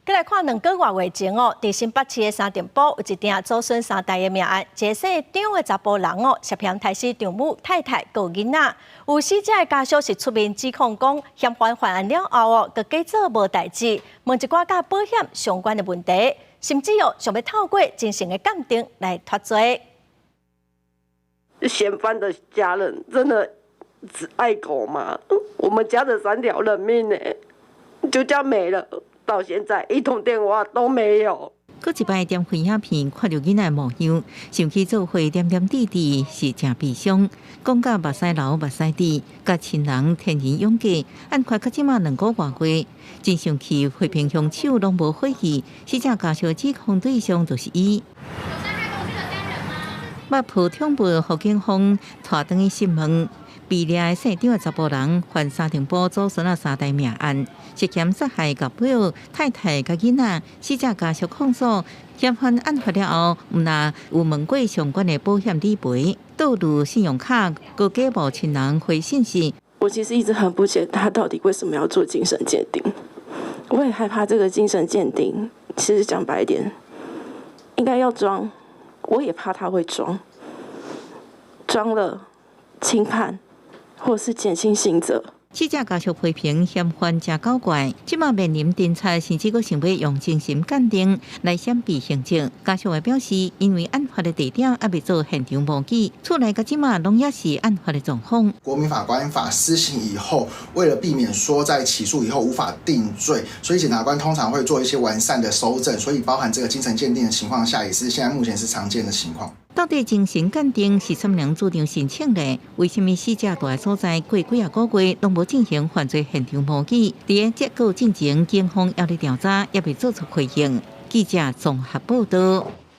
閣來看2個外月前哦，佇新北市的三重埔有一件祖孫三代的命案，一個姓張的查埔人哦，涉嫌刣死丈母、太太佮囡仔。有死者的家屬是出面指控講，嫌犯犯案了後哦，閣假做無代誌，問一寡佮保險相關的問題，甚至哦想欲透過精神的鑑定來脫罪。嫌犯的家人真的只愛狗嗎？我們家的三條人命呢，就這樣沒了。到現在一通電話都沒有。閣一擺點開影片，看著囡仔模樣，想起做伙點點滴滴是誠悲傷，講甲目屎流目屎滴，佮親人天人永隔，案發到這馬2個外月，真生氣，和平鄉手攏無火氣，死者家屬指控對象就是伊。捌抱長輩予警方帶轉去訊問。被掠的姓張的查埔人犯三重埔祖孫仔三代命案，涉嫌殺害岳母、太太佮囡仔，死者家屬控訴，嫌犯案發了後，毋但有問過相關的保險理賠、盜錄信用卡、閣假冒親人回信息。我其實一直很不解，他到底為什麼要做精神鑑定？我也害怕這個精神鑑定，其實講白一點，應該要裝，我也怕他會裝，裝了輕判。或是減輕刑責。死者家屬批評嫌犯誠狡怪，這馬面臨偵查，甚至閣想欲用精神鑑定來閃避刑責。家屬也表示，因為案發的地點猶未做現場模擬，厝內到這馬攏猶是案發的狀況。國民法官法施行以後，為了避免說在起訴以後無法定罪，所以檢察官通常會做一些完善的蒐證，所以包含這個精神鑑定的情況下，也是現在目前是常見的情況。到底精神鑑定是啥物人主張申請的？為什麼死者蹛的所在過幾仔個月攏無進行犯罪現場模擬？佇個結果進前，警方猶咧調查，猶未做出回應。記者綜合報道。